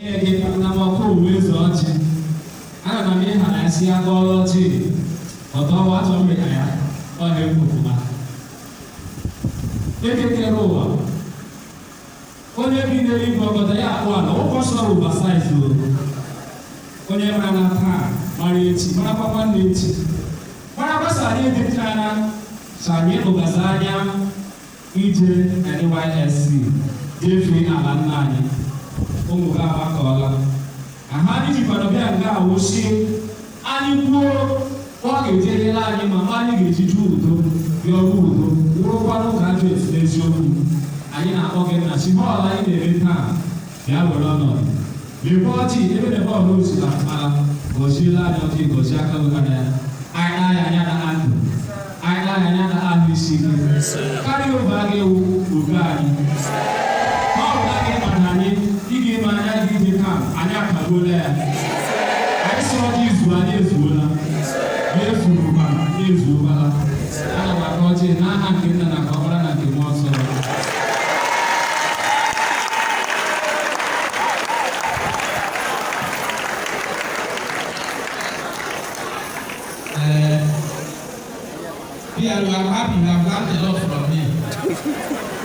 Gị na m ọkụ uwe eze ọchị ana m ịha ya si agọọla ọchị ọtọwa achọ m ka ya ọ na-ekwu ọfụma. Ekekere ụwa onye bi n'eluigwe ọgọdọ ya akpụ ala ụkọ sọrọ ụba saiz o onye mara na taa mara echi marakwa nwanne echi marakwa sọ anyị edechara sọ anyị ụgazi anya ije NYSC jefee ala nna anyị. Ụmụ gị agbakọọla aha anyị jikwara bịa nga awụsi anyị kwuo ọ ga-ejerela anyị ma anyị ga-eji ju udo bịa ọrụ udo wụrụkwanụ graduate n'eziokwu. Anyị na-akpọ gị nna si họọlụ anyị na-ere taa bịa were ọnọdụ lekwa ọchị ebe na bọọlụ osi ala gọziela anyị ọchị gọzie aka wegara ya anyị na-anya anya na ndụ anyị na-anya anya na ahụ isi ike karịa obe a ga-ewu obe anyị họọlụ a ga-ịmana anyị ị ga-eme anya gị ije kam anyị akagbuola ya anyị sọrọ gị izu anyị ezuola ya ezurukwa ya ezuokwala. Ana m aka ọchị n'aha nke nna na nke ọkpara na nke mmụọ nsọ. Yeah, you are happy. You have learned a lot from me.